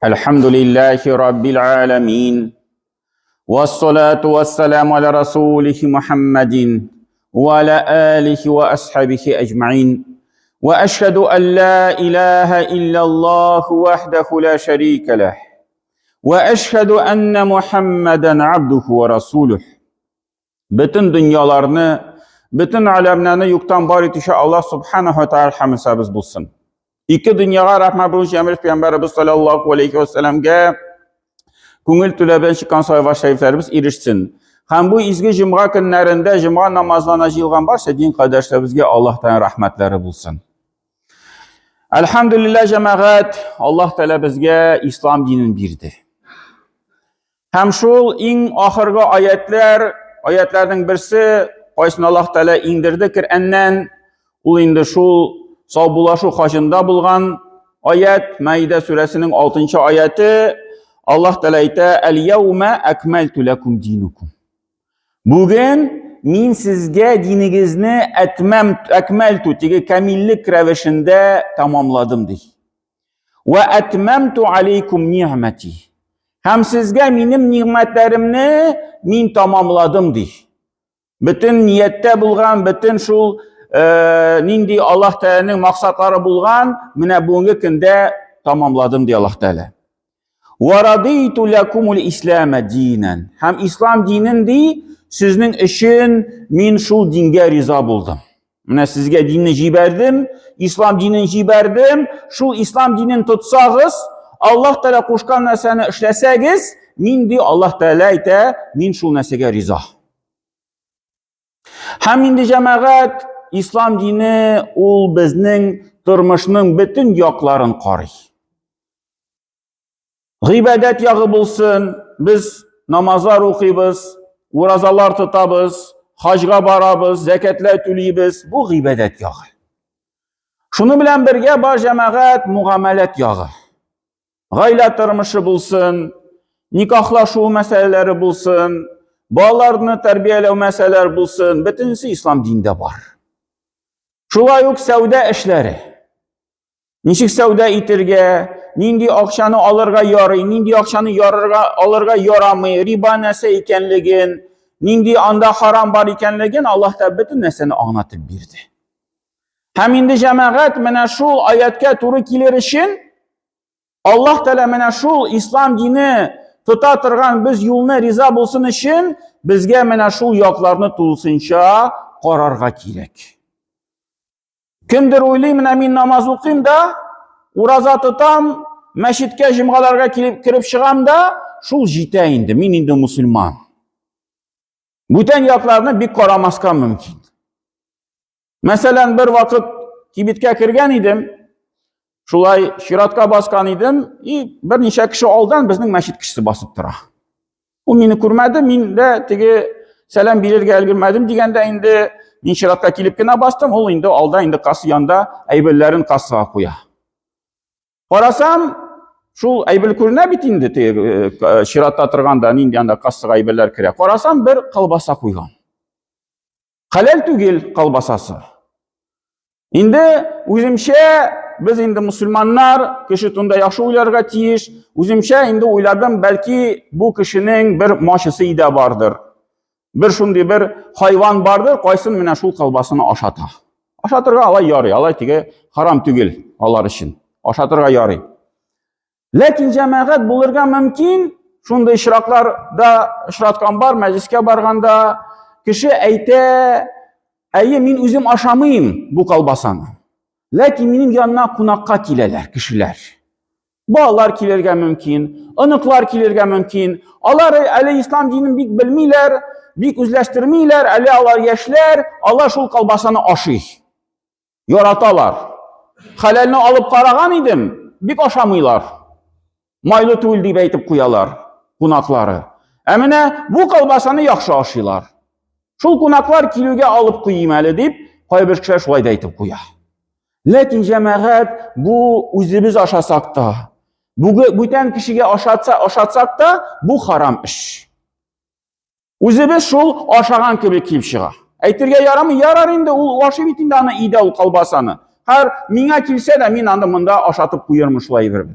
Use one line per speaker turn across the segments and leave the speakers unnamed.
الحمد لله رب العالمين والصلاة والسلام على رسوله محمد وعلى آله وأصحابه أجمعين وأشهد أن لا إله إلا الله وحده لا شريك له وأشهد أن محمدا عبده ورسوله Бөтен дөньяларны, бөтен аләмнәрне юктан бар итүче Аллаһ субханаһу ва тааля хәмсәбез булсын. Ике дөньяга рәхмәт булсын Җәмил пәйгамбәребез саллаллаһу алейхи ва сәлламгә күңел түләбен чыккан салават шәрифләребез ирешсен. Һәм бу изге җомга көннәрендә җомга намазларына җыелган барча дин кардәшләребезгә Аллаһ рәхмәтләре булсын. Әлхәмдүлилләһ, җәмәгать, Аллаһ Тәгалә безгә ислам динен бирде. Һәм шул иң ахыргы аятлар, аятларның берсе, кайсын Аллаһ Тәгалә иңдерде Коръәннән, ул инде шул саубуллашу хаҗында булган аят, Маида сүрәсенең 6 аяты, Аллаһ Тәгалә әйтә: "Әл-яума акмальту лакум динукум". Бүген мин сезгә динегезне әтмәм әкмәлту теге камиллек рәвешендә тәмамладым ди. Ва әтмәмту алейкум нигъмәти. Һәм сезгә минем нигъмәтләремне мин тәмамладым ди. Бөтен нияттә булган, бөтен шул э, нинди Аллаһ Тәгаләнең максатлары булган, менә бүгенге көндә тәмамладым ди Аллаһ Тәгалә. Ва радиту лакумул ислама динан. Һәм ислам динен ди, сезнең өчен мин шул дингә риза булдым. Менә сезгә динне җибәрдем, ислам динен җибәрдем. Шул ислам динен тотсагыз, Аллаһ Тәгалә кушкан нәрсәне эшләсәгез, мин ди Аллаһ Тәгалә әйтә, мин шул нәрсәгә риза. Һәм инде җәмәгать, ислам дине ул безнең тормышның бөтен якларын карый. Гыйбадәт ягы булсын, без намазлар укыйбыз, уразалар тотабыз, хаҗга барабыз, зәкәтләр түлибез. Бу гыйбадәт ягы. Шуны белән бергә бар җәмәгать мугамәләт ягы. Гаилә тормышы булсын, никахлашу мәсьәләләре булсын, балаларны тәрбияләү мәсьәләләре булсын, бөтенесе ислам динендә бар. Шулай ук сәүдә эшләре. Ничек сәүдә итергә, нинди акчаны алырга ярый, нинди акчаны ярырга, алырга ярамый, риба нәрсә икәнлеген, нинди анда харам бар икәнлеген Аллаһ та бөтен нәрсәне аңлатып бирде. Һәм инде җәмәгать менә шул аяткә туры килер өчен Аллаһ Тәгалә менә шул ислам дине тота торган без юлны риза булсын өчен безгә менә шул якларны тулысынча карарга кирәк. Кемдер уйлый, менә мин намаз укыйм да, ураза тотам, мәчеткә җомгаларга килеп кереп чыгам да, шул җитә инде, мин инде мусульман. Бүтән якларны бик карамаска мөмкин. Мәсәлән, бер вакыт кибеткә кергән идем, шулай чиратка баскан идем, и берничә кеше алдан безнең мәчет кешесе басып тора. Ул мине күрмәде, мин дә теге сәлам бирергә өлгермәдем дигәндә инде мин чиратка килеп кенә бастым, ул инде алда инде касса янында әйберләрен кассага куя. Карасам, шул әйбер күренә бит инде теге э, чиратта торганда нинди анда кассага әйберләр керә. Карасам, бер колбаса куйган. Хәләл түгел колбасасы. Инде үземчә без инде мусульманнар, кеше турында яхшы уйларга тиеш. Үземчә инде уйладым, бәлки бу кешенең бер мачысы иде бардыр. Бер шундый бер хайван бардыр, кайсын менә шул колбасаны ашата. Ашатырга алай ярый, алай теге харам түгел алар өчен. Ашатырга ярый. Ләкин җәмәгать булырга мөмкин, шундый очраклар да очраткан бар, мәҗлескә барганда кеше әйтә, әйе, мин үзем ашамыйм бу колбасаны. Ләкин минем янына кунакка киләләр кешеләр. Балалар килергә мөмкин, оныклар килергә мөмкин. Алар әле ислам динен бик белмиләр, бик үзләштермиләр, әле алар яшьләр, алар шул колбасаны ашый. Яраталар. Хәләлне алып караган идем, бик ашамыйлар. Майлы түгел дип әйтеп куялар кунаклары. Ә менә бу колбасаны яхшы ашыйлар. Шул кунаклар килүгә алып куйыйм әле дип, кайбер кешеләр шулай да әйтеп куя. Ләкин җәмәгать бу үзебез ашасак та, бүтән кешегә ашатса, ашатсак та, бу харам эш. Үзебез шул ашаган кебек килеп чыга. Әйтергә ярамый, ярар инде, ул ашый бит инде аны өйдә ул колбасаны. Һәр миңа килсә дә, мин аны монда ашатып куярмын шулай бер.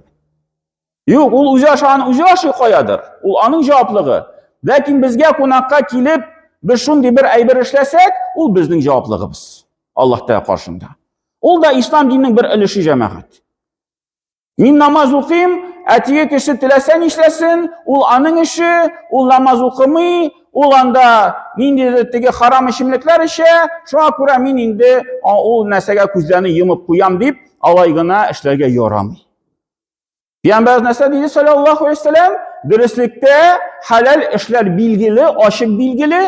Юк, ул үзе ашаган үзе ашый каядыр. Ул аның җаваплыгы. Ләкин безгә кунакка килеп, без шундый бер әйбер эшләсәк, ул безнең җаваплыгыбыз. Аллаһ Тәгалә каршында. Ул да ислам диненең бер өлеше җәмәгать. Мин намаз укыйм, ә теге кеше теләсә нишләсен, ул аның эше, ул намаз укымый, ул анда ниндидер теге харам эчемлекләр эчә, шуңа күрә мин инде ул нәрсәгә күзләрне йомып куям дип, алай гына эшләргә ярамый. Пәйгамбәребез нәрсә диде саллаллаһу алейһи вәсәлләм? Дөреслектә хәләл эшләр билгеле, ачык билгеле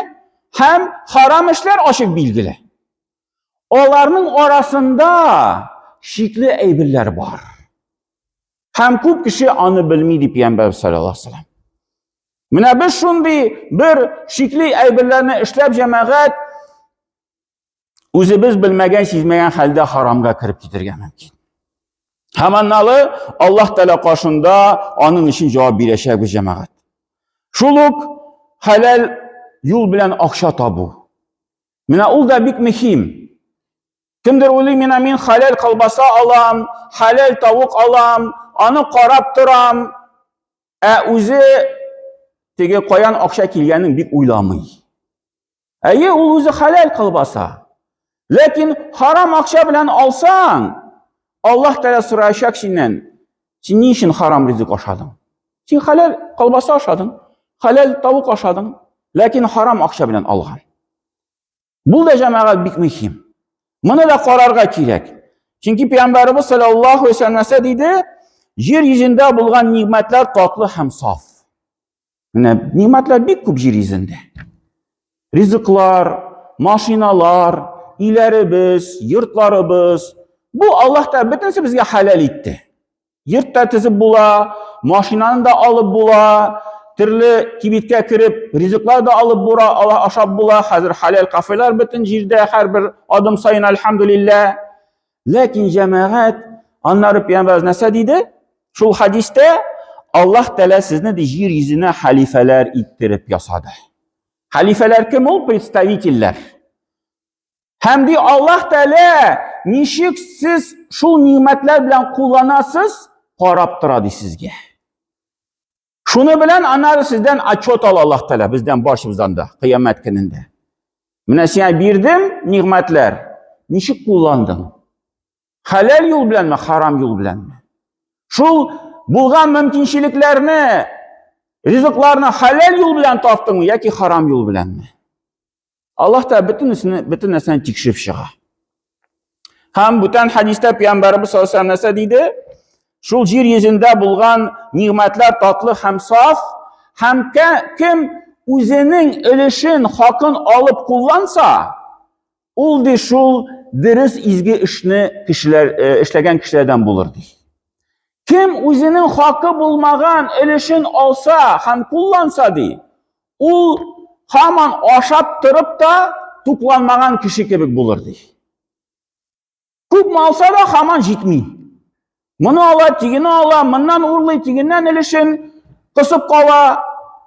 һәм харам эшләр ачык билгеле. Аларның арасында шикле әйберләр бар. Һәм күп кеше аны белми дип Пәйгамбәребез саллаллаһу алейһи вәсәлләм. Менә без шундый бер шикле әйберләрне эшләп җәмәгать Үзебез белмәгән, сизмәгән хәлдә харамга кереп китергә мөмкин. Һәм анналы Аллаһ Тәгалә каршында аның өчен җавап бирәчәкбез җәмәгать. Шул ук хәләл юл белән акча табу. Менә ул да бик мөһим. Кемдер уйлый, менә мин хәләл колбаса алам, хәләл тавык алам, аны карап торам, ә үзе теге каян акча килгәнен бик уйламый. Әйе, ул үзе хәләл колбаса. Ләкин харам акча белән алсаң, Аллаһ Тәгалә сораячак синнән, син ни өчен харам ризык ашадың? Син хәләл колбаса ашадың, хәләл тавык ашадың, ләкин харам акча белән алган. Бу да җәмәгать бик мөһим. Моны да карарга кирәк. Чөнки Пәйгамбәребез саллаллаһу алейһи ва сәлләм нәрсә диде? Җир йөзендә булган нигъмәтләр татлы һәм саф. Менә нимәтләр бик күп җир йөзендә. Ризыклар, машиналар, өйләребез, йортларыбыз. Бу Аллаһ та бөтенесе безгә хәләл итте. Йорт та төзеп була, машинаны да алып була, төрле кибеткә кереп, ризыклар да алып була, ашап була. Хәзер хәләл кафелар бөтен җирдә, һәрбер адым саен, альхамдулилләһ. Ләкин җәмәгать аннары пәйгамбәребез нәрсә диде? Шул хадистә Аллаһ Тәгалә сезне ди җир йөзенә хәлифәләр иттереп ясады. Хәлифәләр кем ул? Представительләр. Һәм ди Аллаһ Тәгалә ничек сез шул нигъмәтләр белән кулланасыз, карап тора ди сезгә. Шуны белән аннары сездән отчет ала Аллаһ Тәгалә, бездән барчыбыздан да, кыямәт көнендә. Менә сиңа бирдем нигъмәтләр, ничек кулландың? Хәләл юл беләнме, харам юл беләнме? Шул булган мөмкинчелекләрне, ризыкларны хәләл юл белән таптыңмы яки харам юл беләнме? Аллаһ та бөтенесен, бөтен нәрсәне тикшереп чыга. Һәм бүтән хәдистә пәйгамбәребез саллаллаһу алейһи нәрсә диде? Шул җир йөзендә булган нигъмәтләр татлы һәм саф, һәм кем үзенең өлешен, хакын алып кулланса, ул ди шул дөрес изге эшне кешеләр э, эшләгән кешеләрдән булыр ди. Кем үзенең хакы булмаган өлешен алса һәм кулланса ди, Ул һаман ашап торып та тукланмаган кеше кебек булыр ди. Күп алса да һаман җитми. Моны ала, тегене ала, моннан урлый, тегеннән өлешен кысып кала,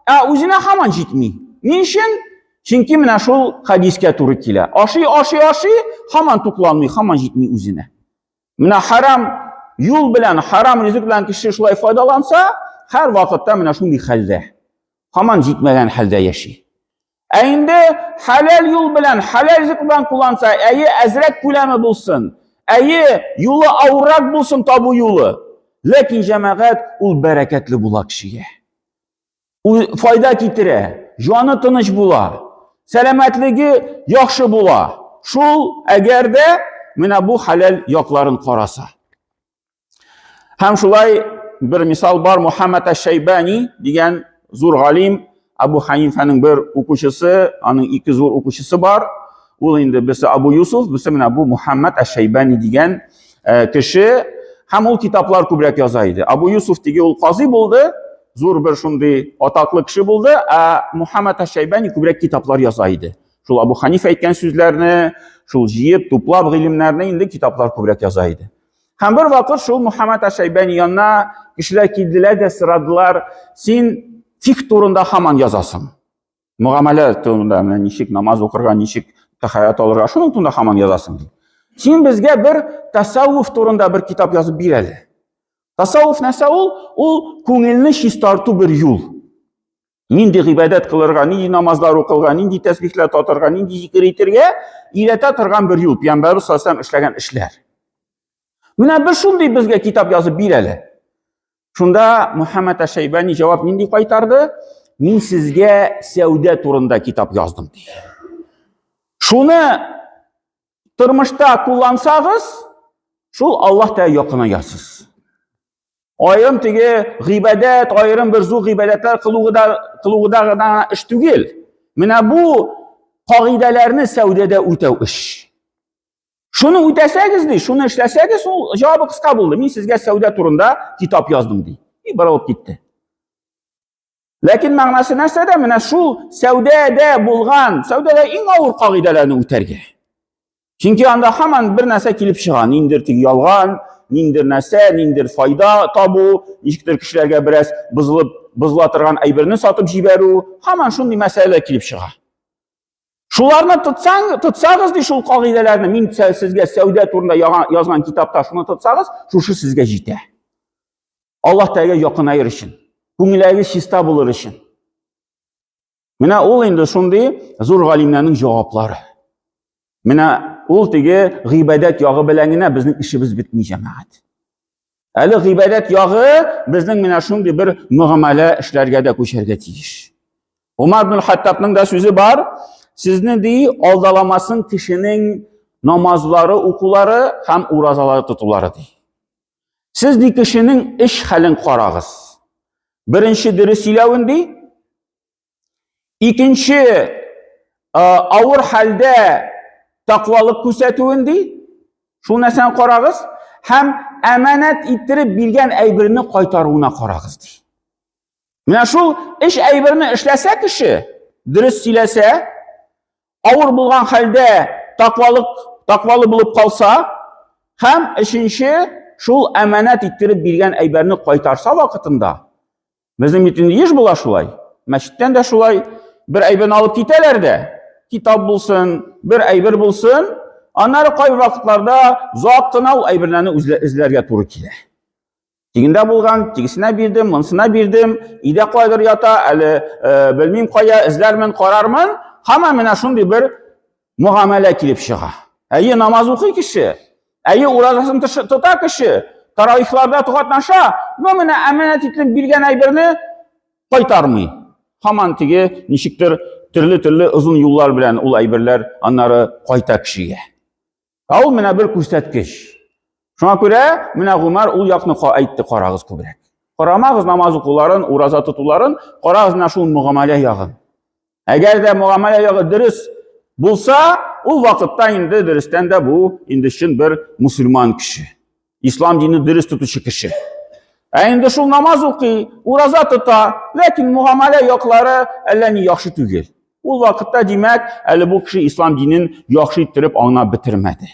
ә үзенә һаман җитми. Ни өчен? Чөнки менә шул хәдискә туры килә. Ашый, ашый, ашый, һаман тукланмый, һаман җитми үзенә. Менә харам юл белән, харам ризык белән кеше шулай файдаланса, һәр вакытта менә шундый хәлдә. Һаман җитмәгән хәлдә яши. Ә инде хәләл юл белән, хәләл ризык белән кулланса, әйе, әзрәк күләме булсын, әйе, юлы авыррак булсын табу юлы. Ләкин җәмәгать ул бәрәкәтле була кешегә. Файда китерә, җаны тыныч була, сәламәтлеге яхшы була. Шул әгәр дә менә бу хәләл якларын караса. Һәм шулай бер мисал бар, Мухаммад аш-Шайбани дигән зур галим, Абу Ханифаның бер укучысы, аның ике зур укучысы бар. Ул инде берсе Абу Юсуф, берсе менә бу Мухаммад аш-Шайбани дигән э, кеше. Һәм ул китаплар күбрәк яза иде. Абу Юсуф диге ул казый булды, зур бер шундый атаклы кеше булды, ә Мухаммад аш-Шайбани күбрәк китаплар яза иде. Шул Абу Ханиф әйткән сүзләрне, шул җыеп, туплап гыйлемнәрне инде китаплар күбрәк яза иде. Һәм бер вакыт шул Мухаммад аш-Шайбани янына кешеләр килделәр дә сорадылар, син фикх турында һаман язасың. Мөгамәлә турында, менә ничек намаз укырга, ничек тәһарәт алырга, шуның турында һаман язасың ди. Син безгә бер тәсәввүф турында бер китап язып бир әле. Тасаввуф нәрсә ул? Ул күңелне чистарту бер юл. Нинди гыйбадәт кылырга, нинди намазлар укырга, нинди тәсбихләр татырга, нинди зикер итәргә өйрәтә торган бер юл. Пәйгамбәрбез саллаллаһу эшләгән эшләр. Менә бер шундый безгә китап язып бир әле. Шунда Мухаммад Әш-Шәйбани җавап нинди кайтарды? Мин сезгә сәүдә турында китап яздым ди. Шуны тормышта куллансагыз, шул Аллаһ Тәгалә якынаясыз. Аерым теге гыйбадәт, аерым бер зур гыйбадәтләр кылугыда кылугыда гына эш түгел. Менә бу кагыйдәләрне сәүдәдә үтәү эш. Шуны үтәсәгез ди, шуны эшләсәгез, ул җавабы кыска булды. Мин сезгә сәүдә турында китап яздым ди. И борылып китте. Ләкин мәгънәсе нәрсәдә? Менә шул сәүдәдә булган, сәүдәдә иң авыр кагыйдәләрне үтәргә. Чөнки анда һаман бер нәрсә килеп чыга, ниндер тик ялган, ниндер нәрсә, ниндер файда табу, ничектер кешеләргә бераз бозылып, бозыла торган әйберне сатып җибәрү, һаман шундый мәсьәләләр килеп чыга. Шуларны тотсаң, тотсагыз ди шул кагыйдәләрне, мин сезгә сәүдә турында язган китапта шуны тотсагыз, шушы сезгә җитә. Аллаһ Тәгаләгә якынаер өчен, күңелләрегез чиста булыр өчен. Менә ул инде шундый зур галимнәрнең җаваплары. Менә ул теге гыйбадәт ягы белән генә безнең эшебез бетми, җәмәгать. Әле гыйбадәт ягы безнең менә шундый бер мөгамәлә эшләргә дә күчәргә тиеш. Умар ибн Хаттабның да сүзе бар, сезне ди алдаламасын кешенең намазлары укулары һәм уразалары тотулары ди. Сез ди кешенең эш хәлен карагыз. Беренче дөрес сөйләвен ди. Икенче авыр хәлдә тәкъвалык күрсәтүен ди. Шул нәрсәне карагыз һәм әманәт иттереп биргән әйберне кайтаруына карагыз ди. Менә шул эш әйберне эшләсә кеше, дөрес сөйләсә, авыр булган хәлдә тәкъвалык, тәкъвалы булып калса, һәм өченче шул әманәт иттереп биргән әйберне кайтарса вакытында, безнең бит инде еш була шулай. Мәчеттән дә шулай бер әйберне алып китәләр дә, китап булсын, бер әйбер булсын, аннары кайбер вакытларда озак кына ул әйберләрне эзләргә туры килә. Тегендә булган, тегесенә бирдем, монысына бирдем, өйдә кайдыр ята, әле э, белмим кая, эзләрмен, карармын. Һаман менә шундый бер мөгамәлә килеп чыга. Әйе, намаз укый кеше, әйе, уразасын тота кеше, таравихларда катнаша, но менә әманәт ителеп биргән әйберне кайтармый. Һаман теге ничектер төрле-төрле озын юллар белән ул әйберләр аннары кайта кешегә. Ә ул менә бер күрсәткеч. Шуңа күрә менә Гумар ул якны әйтте, карагыз күбрәк. Карамагыз намаз укуларын, ураза тотуларын, карагыз менә шул мөгамәлә ягын. Әгәр дә мөгамәлә ягы дөрес булса, ул вакытта инде дөрестән дә бу инде чын бер мусульман кеше. Ислам динен дөрес тотучы кеше. Ә инде шул намаз укый, ураза тота, ләкин мөгамәлә яклары әллә ни яхшы түгел. Ул вакытта, димәк, әле бу кеше ислам динен яхшы иттереп аңлап бетермәде.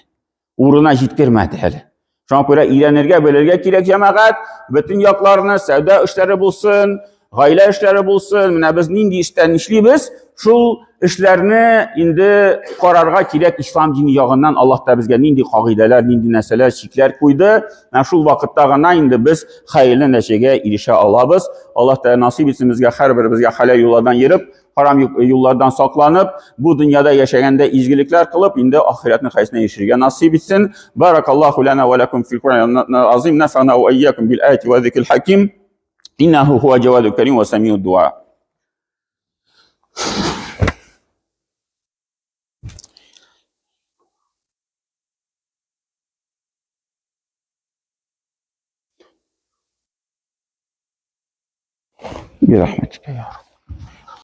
Урына җиткермәде әле. Шуңа күрә өйрәнергә, белергә кирәк җәмәгать, бөтен якларны, сәүдә эшләре булсын, гаилә эшләре булсын, менә без нинди эштә нишлибез, шул эшләрне инде карарга кирәк ислам дине ягыннан Аллаһ та безгә нинди кагыйдәләр, нинди нәрсәләр, чикләр куйды. Менә шул вакытта гына инде без хәерле нәтиҗәгә ирешә алабыз. Аллаһ Тәгалә насыйп итсен безгә һәрберебезгә хәләл юллардан йөреп, харам юллардан сакланып, бу дөньяда яшәгәндә изгелекләр кылып, инде ахирәтнең хәерсенә ирешергә насыйп итсен. Баракаллаху лана ва лакум фил Кур'ан азим нафана ва iyyakum бил аяти ва зикрил хаким. Иннаху хуа джаваду карим ва самиуд дуа. برحمتك يا رب.